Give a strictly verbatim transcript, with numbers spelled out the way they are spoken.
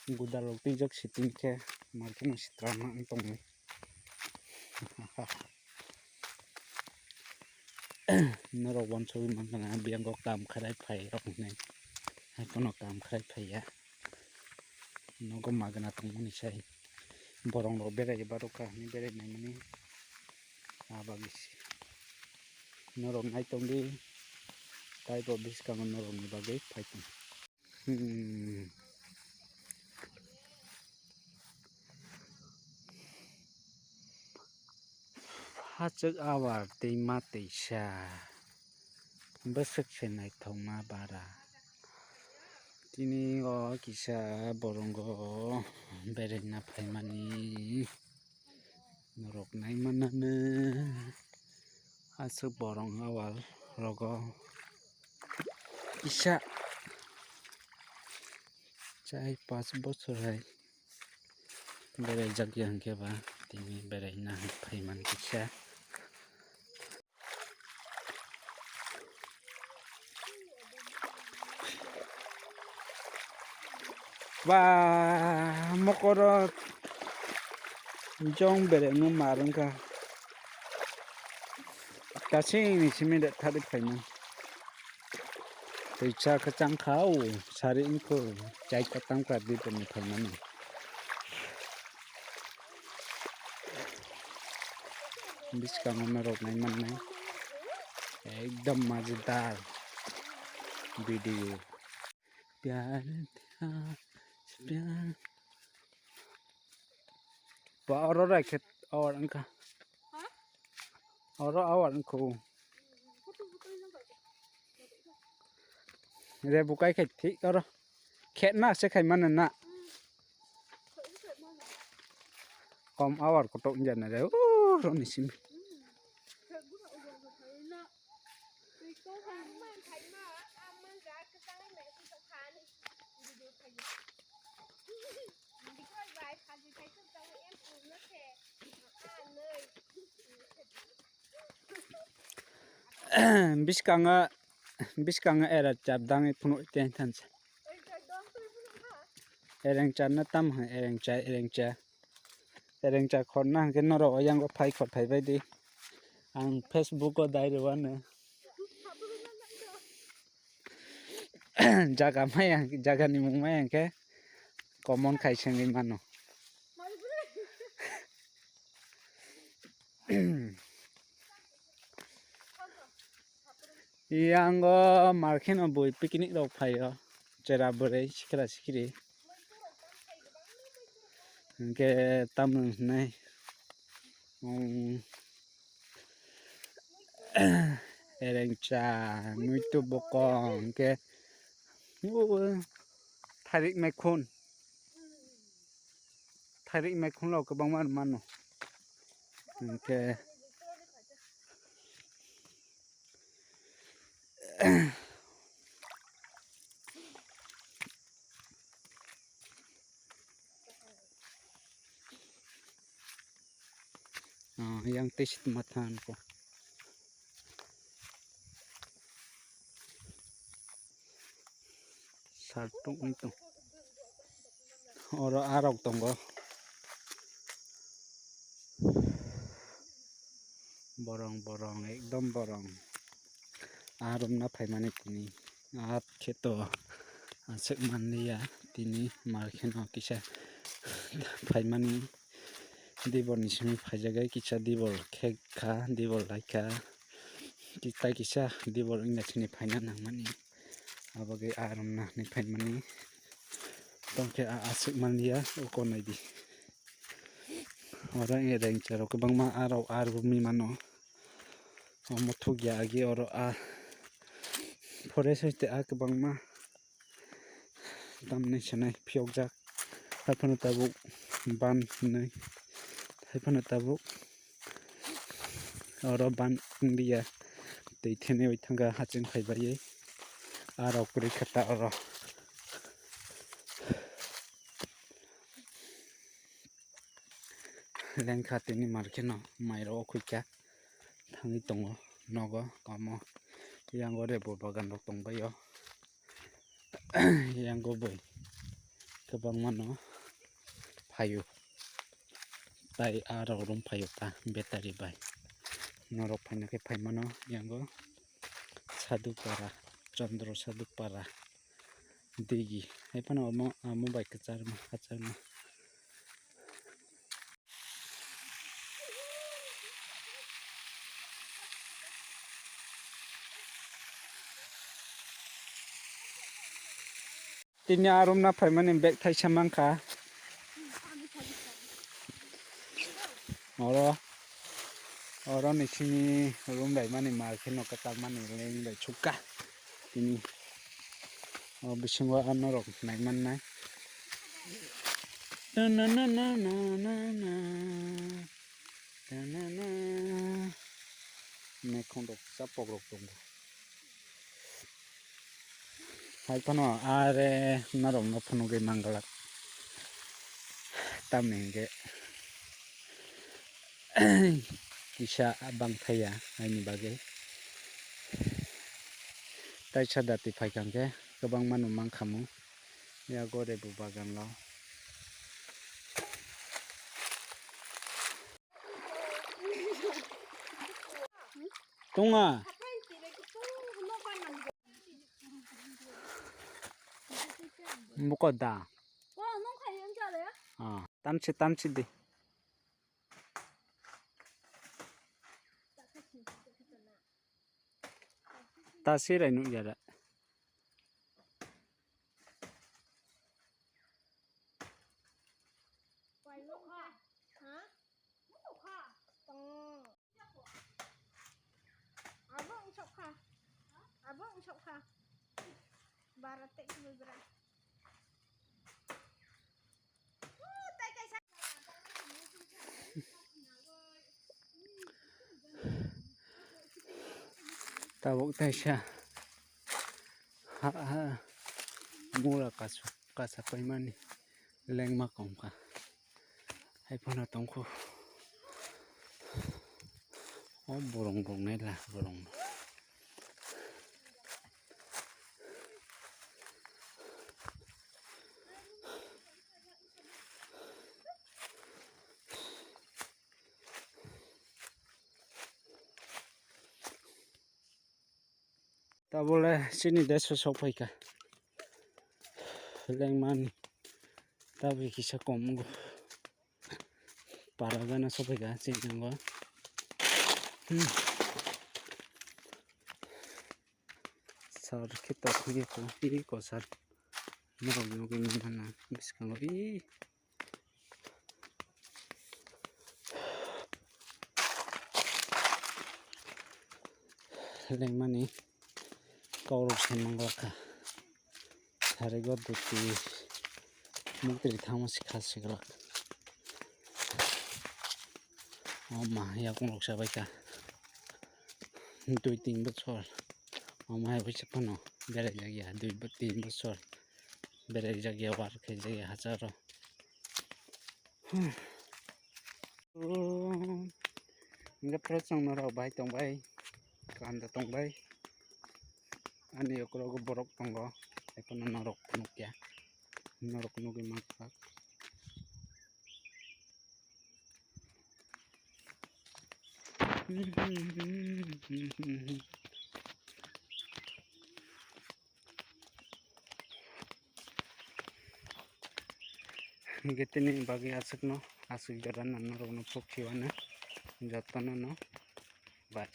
Gudal rok twijak sitting khe market no sitra ma wng tongwi. Norok uansugwi mankha na, biyang o kam khlai phai rok hinwi. Haiphano kam khlai phaiya. Nogo magna tongmani sai. Borok rok berai barokha hinwi berai naimani. Abagwi se. Norok naitongdi. Taibo bwskango norokni bagwi phaitong. Hmm. Hachwk awar tei ma teisa bwswk se naithokma bara. Tini o kisa borongo beraina phaimani norok naimanani aswk borong awar rogo kisa chai pas bochor hai. Berai jak ya hwnkhe ba tini berai na phai man kisa. Ba mokoro jong berai no mar wngkha. Kasing ni simi de thari phai man. Twi cha kwchang kha o, sari wngkho, chai kwtang kha di tongwi phaimani. Bwskango norok nai mannai, ekdom mazedar video. Pyar tha, pyar. Ba oro rai khe awar wngkha. Oro awar wngkho. Re bukai khe thik oro. Khetna se khai mano na. Kom awar kotok jana re. O roni simi. Biskango, biskango era chap dangwi phunuk tei thansa. Ereng char na tam hai, ereng char, ereng char. Ereng char khorna hwnkhe norok o yango phai khor phai bai di. Ang Facebook o dai rw ano. Jaga maya, jaga ni mung maya hwnkhe common khai sengwi mano. Yango market no bui picnic rok phaio, chera bwrwi sikra sikri. Hwnkhe tamoni hwnwi, um, ereng cha, muitu bokong, hwnkhe, uh, tharik maikhun. Tharik maikhun rok kwbangma mano. Hwnkhe, oh, yang tei sitma than ko. Sal tungwi tong. Oro arok tongo. Borong, borong, ekdom borong. Arumna phaimani tini. Ar kheto aswk manliya tini markheno kisa phaimani. Dibor ni simi phaijagai kisa dibor khekha, dibor laikha. Kita kisa dibor wngya chini phaina nangmani. Abagwi arumna hinwi phaimani. Tongkhe a aswk manliya, uko naidi. Oro rengcha rok kwbangma arok arumi mano. Omo thukya agi oro a forest hai tei a kwbangma. Tamni sanai phiyokjak. Haiphano tabuk ban hinwi. Haiphano tabuk oro ban wngya. Twi thene bai thangkha haching phaibai. Arok kwrwi kha ta oro. Lengkha tini market no mai rok khuikha thangwi tongo nogo omo yango rebo bagan rok tongbaio yango boi Kwbangma no phaio. Tai aro room phaio ta battery bai. Norok phaina khe phaimano yango Sadhupara, Chandra Sadhupara digi. Hai phano omo amo bai kwcharma, kwcharma. Tini a room na phaimani bag thaisa mankha. Oro, oro ni simi room laimani mal kheno kwtal mani leng bai chukka. Tini o bisingo a norok naimannai. Na, na, na. Tanana. Mekhong rok chapok rok tongo. Hai phano are norok no phunugwi manglak. Tamni hwnkhe kisa bangthaya aini bagwi. Taisa dati phaikha hwnkhe kwbangma no mankhamu. Yago rebu bagan lo. Tunga. Buko da. Ah, tamsi, tamsi di. Ta sirai nuk ya da. Abo wng sokha. Abo wng sokha. Bara tei kubui bra. Tabuk taisa ha, ha, mura kasu, kasa paimani lengma kongkha. Hai phano tongkhu. O borong rok naila borong. Tabole chini deso sokphaikha. Lengmani tabwi kisa kom wngkha. Para gana sokphaikha chini tongo. Hmm. Sar khe tokni ko, iri ko sar. Norok nugwi mano bwskango iri. Lengmani kaurok se manglak kha. Sarigo duti muktri thangma sikha siglak. O ma yakung rok sabai kha. Dui tin bochor. O ma hai phano berai jak ya. Dui bo-, tin bochor. Berai jak ya, war khai jak ya hacharo. Hmm. Hingke phoro chwng norok bai tongbai, kaham da tongbai. Ani okrogo borok tongo, ekheno norok nukya, norok nugwi mankha. Hingke tini bagwi aswkno, aswk jora norokno phuk khiwano jotono no bai.